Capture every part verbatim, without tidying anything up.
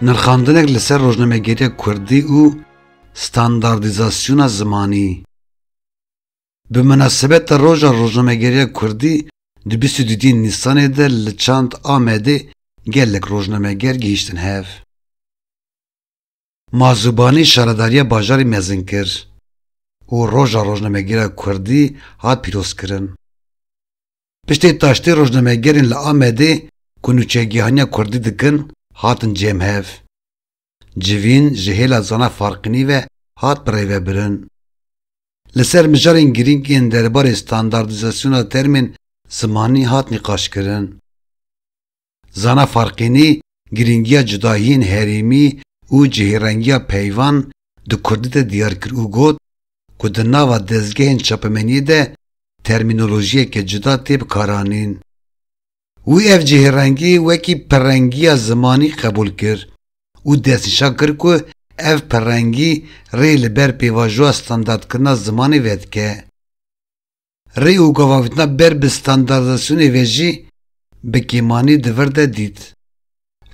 Nirxandinek li ser rojnamegeriya kurdî û standardîzasyona zimanî. Bi minasebeta Roja Rojnamegeriya Kurdî di bîst û duyê Nîsanê de li çand Amedê gelek rojnameger gihîştin hev. Mazûbanî şaredariya bajarê mezin kir û Roja Rojnamegeriya Kurdî hat pîrozkirin. Piştê taştê rojnamegerên li Amedê ku nûçegihaniya kurdî dikin, hatin cem hev. Civîn ji hêla Zana Farqînî ve hat birêvebirin. Li ser mijarên girîng yên derbarê standardîzasyona termên zimanî hat nîqaşkirin. Zana Farqînî girîngiya cudahiyên herêmî û cihêrengiya peyvan di kurdî de diyar kir û got ku di nava dezgehên çapemeniyê de termînolojiyeke cuda tê bikaranîn. Wî ev cihêrengî wekî pirrengiya zimanî qebûl kir û destnîşan kir ku ev pirrengî rê li ber pêvajoya standardkirina zimanê vedike. Rê û gavavîtina ber bi standardîzasyonê ve jî bi kêmanî di vir de dît.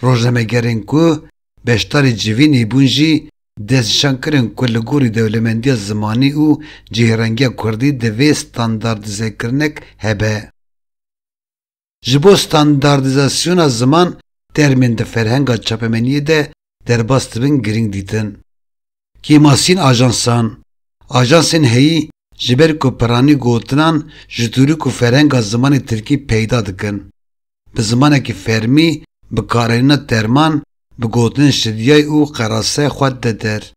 Rojnamegerên ku beşdarî civînê bûn jî destnîşan kirin ku li gorî dewlemendiya zimanî û cihêrengiya kurdî divê standardîzekirinek hebe. Ji bo standardîzasyona ziman termên di ferhenga çapemeniyê de derbas dibin girîng dîtin. Kêmasîn ajansan. Ajansên heyî ji ber ku piranî gotinan ji tûrîk û ferhenga zimanê tirkî peyda dikin. Bi zimanekî fermî bikaranîna terman bi gotinên şidiyay û qerase xwe dide der.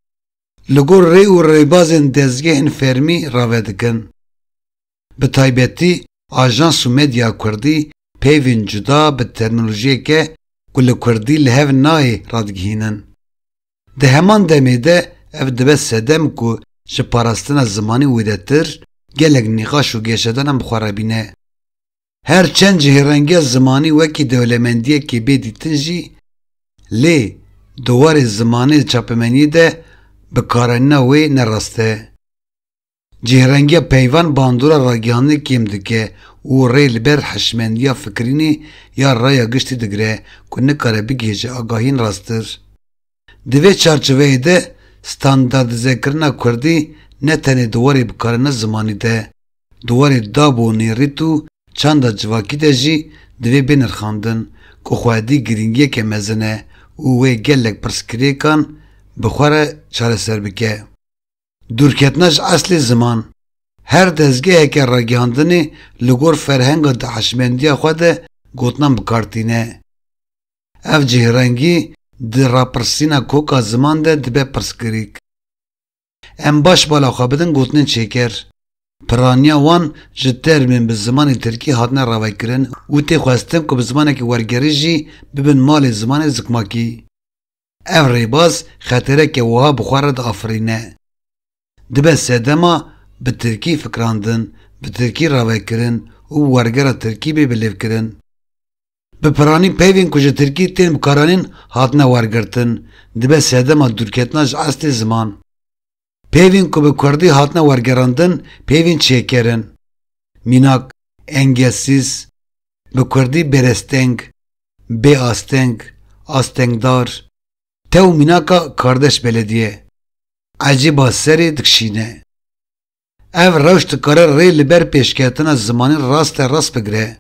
Li gor rê û rêbazên dezgehên fermî rave dikin. Bi taybetî ajans û medya kurdî peyvên cuda bi terminolojiyeke ku li kurdî li hev nayê radigihînin. Di heman demê de ev dibe sedem ku ji parastina zimanî wêdetir gelek nîqaş û geşedanan bi xwe re bîne. Her çend cihêrengiya zimanî wekî dewlemendiyekê bê dîtin jî, lê di warê zimanê çapemeniyê de bikaranîna wê ne rast e. Cihêrengiya peyvan bandora ragihandinê kêm dike û rê li ber hişmendiya fikirînê ya raya giştî digire ku nikare bigihêje agahiyên rasttir. Di vê çarçoveyê de standardîzekirina kurdî ne tenê di warê bikarina zimanî de, di warê dab û nêrît û çanda civakî de jî divê bê nirxandin ku xwedî girîngiyeke mezin e û wê gelek pirsgirêkan bi xwe re çareser bike. Dûrketina ji eslê ziman. Her dezgeheke ragihandinê li gor ferhenga di hişmendiya xwe de gotinan bi kar tîne. Ev cihêrengî di rapirsîna koka ziman de dibe pirsgirêk. Em baş bala xwe bidin gotinên çêker. Piraniya wan ji termên bi zimanê tirkî hatine ravekirin û tê xwestin ku bi zimanekî wergerî jî bibin malê zimanê zikmakî. Ev rêbaz xetereke wiha bi xwe re diafirîne. Dibe sedema bi tirkî fikirandin, bi tirkî ravekirin û wergera tirkî bê bilêvkirin. Bi piranî peyvên ku ji tirkî tên bikaranîn hatine wergirtin, dibe sedema dûrketina ji eslê ziman. Peyvên ku bi kurdî hatine wergerandin, peyvên çêker in. Mînak, engelsîz, bi kurdî beresteng, bêasteng, astengdar, tew mînaka Kardeş Belediye, ecêba serê dikişîne. Ev rewş dikare rê li ber pêşketina zimanî raste rast bigire.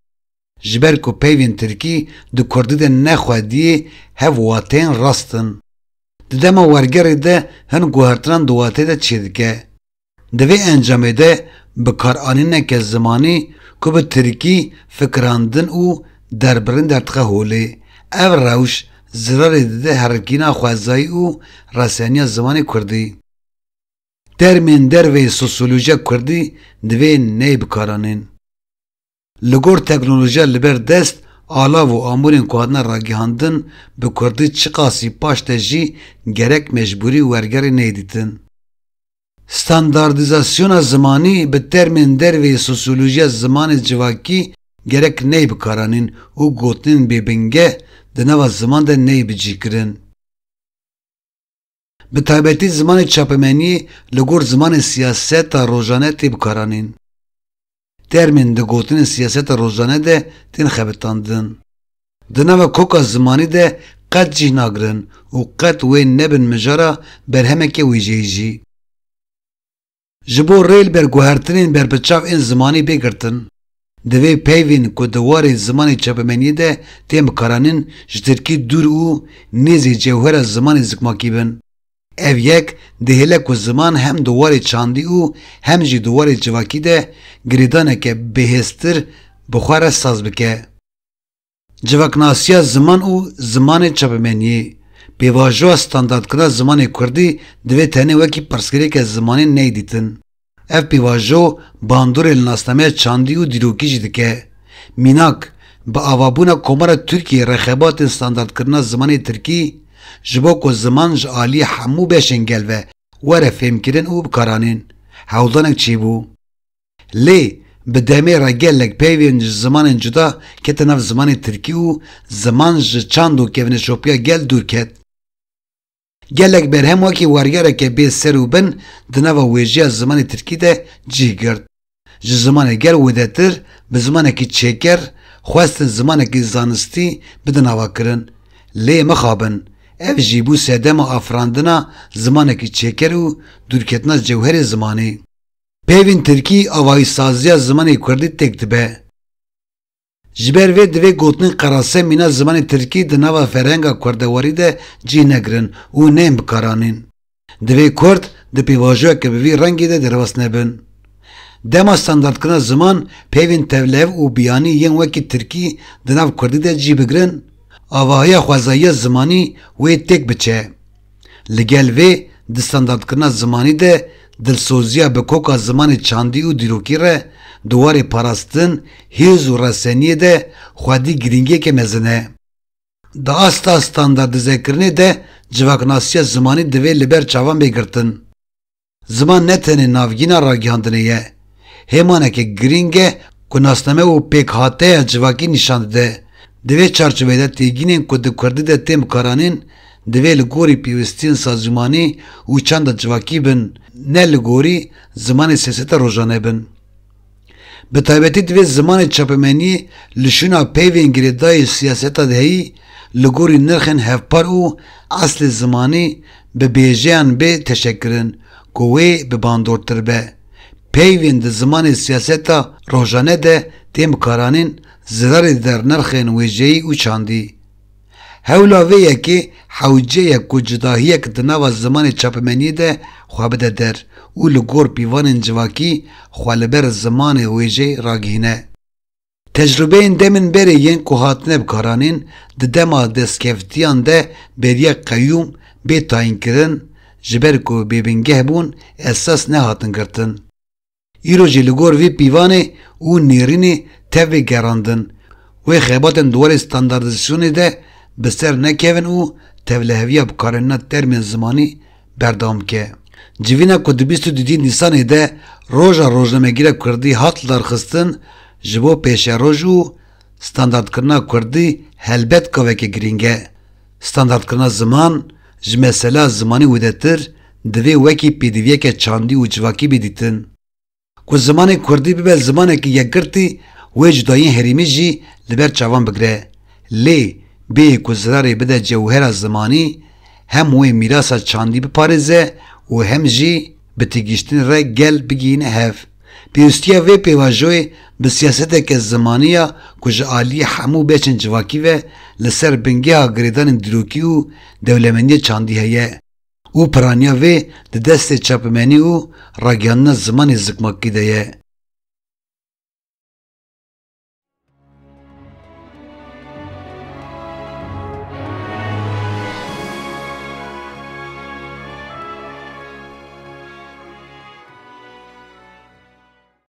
Ji ber ku peyvên tirkî di kurdî de ne xwediyê hev wateyên rast in. Di dema wergerê de hin guhertinan di wateyê de çêdike. Di vê encamê de bikaranîneke zimanî ku bi tirkî fikirandin û derbirîn derdixe holê. Ev rewş zirarê dide herikîna xwezayî û reseniya zimanê kurdî. Termên derveyî sosyolojiya kurdî divê neyê bikaranîn. Li gor teknolojiya li ber dest, alav û amûrên ku hatine ragihandin bi kurdî çiqasî paş de jî gerek mecbûrî wergerê neyê dîtin. Standardîzasyona zimanî bi termên derveyî sosyolojiya zimanê civakî gerek neyê bikaranîn û gotinên bêbingeh di nava ziman de neyê bicihkirin. Bi taybetî zimanê çapemeniyê li gor zimanê siyaseta rojane tê bikaranîn. Termên di gotinên siyaseta rojane de tên xebitandin. Di nava koka zimanî de qet cih nagirin û qet wê nebin mijara berhemeke wêjeyî jî. Ji bo rê li ber guhertinên berbiçav ên zimanî bê girtin, divê peyvên ku di warê zimanê çapemeniyê de tên bikaranîn ji tirkî dûr û nêzî cewhera zimanê zikmakî bin. Ev yek dihêle ku ziman hem di warê çandî û hem jî di warê civakî de girêdaneke bihêztir bi xwe re saz bike. Civaknasiya ziman û zimanê çapemeniyê. Pêvajoya standardkirina zimanê kurdî divê tenê wekî pirsgirêke zimanî neyê dîtin. Ev pêvajo bandorê li nasnameya çandî û dîrokî jî dike. Mînak, bi avabûna Komara Tirkiyeyê re xebatên standardkirina zimanê tirkî, ji bo ku ziman ji aliyê hemû beşên gel ve were fêmkirin û bikaranîn, hewldanek çêbû. Lê bi demê re gelek peyvên ji zimanên cuda kete nav zimanê tirkî û ziman ji çand û kevneşopiya gel dûr ket. Gelek berhem wekî wergereke bê ser û bin di nava wêjeya zimanê tirkî de cih girt. Ji zimanê gel widetir bi zimanekî çêker xwestin zimanekî zanistî bidin avakirin. Lê mixabin, ev jî bû sedema afirandina zimanekî çêker û dûrketina cewherê zimanî. Peyvên tirkî avahîsaziya zimanê kurdî têk dibe. Ji ber vê divê gotinên qerase mîna zimanê tirkî di nava ferhenga kurdewarî de cih negirin û neyên bikaranîn. Divê kurd di pêvajoyeke bi vî rengî de derbas nebin. Dema standardkirina ziman peyvên tevlihev û biyanî yên wekî tirkî di nav kurdî de cih bigirin, avahiya xwezayiya zimanî wê têk biçe. Li gel vê, di standardkirina zimanî de dilsoziya bi koka zimanê çandî û dîrokî re di warê parastin, hêz û reseniyê de xwedî girîngiyeke mezin e. Di asta standardîzekirinê de civaknasiya zimanî divê li ber çavan bê girtin. Ziman ne tenê navgîna ragihandinê ye. Hêmaneke girîng e ku nasname û pêkhateya civakî nîşan dide. Di vê çarçoveyê de têgînên ku di kurdî de tên bikaranîn, divê li gorî pêwistiyên sazûmanî û çanda civakî bin, ne li gorî zimanê siyaseta rojane bin. Bi taybetî divê zimanê çapemeniyê li şûna peyvên girêdayî siyaseta deheyî li gorî nirxên hevpar û eslê zimanî bi bêjeyan bê teşekirin ku wê bi bandortir be. Peyvên di zimanê siyaseta rojane de tên bikaranîn zirarê didin nirxên wêjeyî û çandî. Hewla vê yekê hewce ye ku cudahiyek di nava zimanê çapemeniyê de xwe bide der û li gor pîvanên civakî xwe li ber zimanê wêjeyî ragihîne. Tecrûbeyên demên berê yên ku hatine bikaranîn di dema destkeftiyan de beriya qeyûm bê tayînkirin, ji ber ku bêbingeh bûn, esas nehatin girtin. Îro jî li gor vî pîvanê û nêrînê tev bê gerandin, wê xebatên di warê standardîzasyonê de bi ser nekevin û tevliheviya bikarîna termên zimanî berdewam bike. Civîna ku di bîst û duyê Nîsanê de Roja Rojnamegîra Kurdî hat lidarxistin, ji bo pêşeroj û standardkirina kurdî helbet gaveke girîng e. Standardkirina ziman ji mesela zimanî widetir divê wekî pêdiviyeke çandî û civakî bê dîtin. Ku zimanê kurdî bibe zimanekî yekgirtî, wê cudayiyên herêmî jî li ber çavan bigire. Lê bêyî ku zirarê bide cewhera zimanî, hem wê mîrasa çandî biparêze û hem jî bi têgihiştinê re gel bigihîne hev. Pêwîstiya vê pêvajoyê bi siyaseteke zimanî ya ku ji aliyê hemû beşên civakî ve li ser bingeha girêdanên dîrokî û dewlemendiyê çandî heye. Û piraniya vê di destê çapemenî û ragihandina zimanê zikmakî de ye.